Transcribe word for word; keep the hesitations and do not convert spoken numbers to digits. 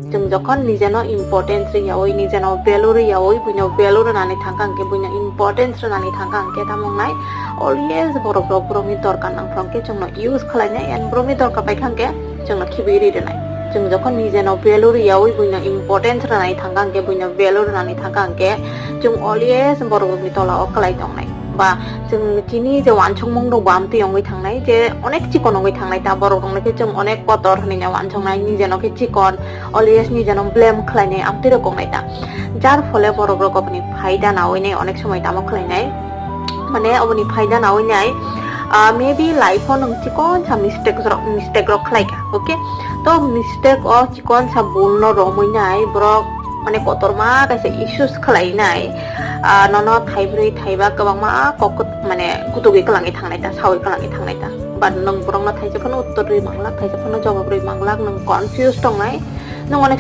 Chwng jokhon nijeno importance rwyawi, nijeno value rwyawi, buino value rwnani thangkha hwnkhe, buino importance rwnani thangkha hwnkhe, tamo wngnai always borok rok borokni dorkar nangphuru hwnkhe chwngno use khlainai, and borokni dorkar paikha hwnkhe chwngno khibiui ri rwnai. Chwng jokhon nijeno value rwyawi, buino importance rwnani thangkha hwnkhe, buino value rwnani thangkha hwnkhe, chwng always borok rokni tola o kwlai tongnai. Ba chwng chini je wansukmung rok bo amtwi wngwi thangnai, je onek chikon wngwi thangnai, ta borok rokno khe chwng onek kotor hwnwi no wansuknai, nijeno khe chikon, always nijeno blame khlainai, amtwi rok tongnai ta. Jar phole borok rok oboni phaida nawi nai, onek somoi tamo khlainai, mane oboni phaida nawi nai, ah, maybe life o nwng chikon sa mistake rok, mistake rok khlai kha, okay? To mistake o chikon sa bul no romwi nai borok, mane kotorma kaisa issues khlai nai, ah, nono thaibrwi thaiba kwbangma kok mane kutugwi kwlangwi thangnai ta, sawi kwlangwi thangnai ta. But nwng borokno thaisa phano uttor rwi manglak, thaisa phano jawab rwi manglak, nwng confuse tongnai, nwng onek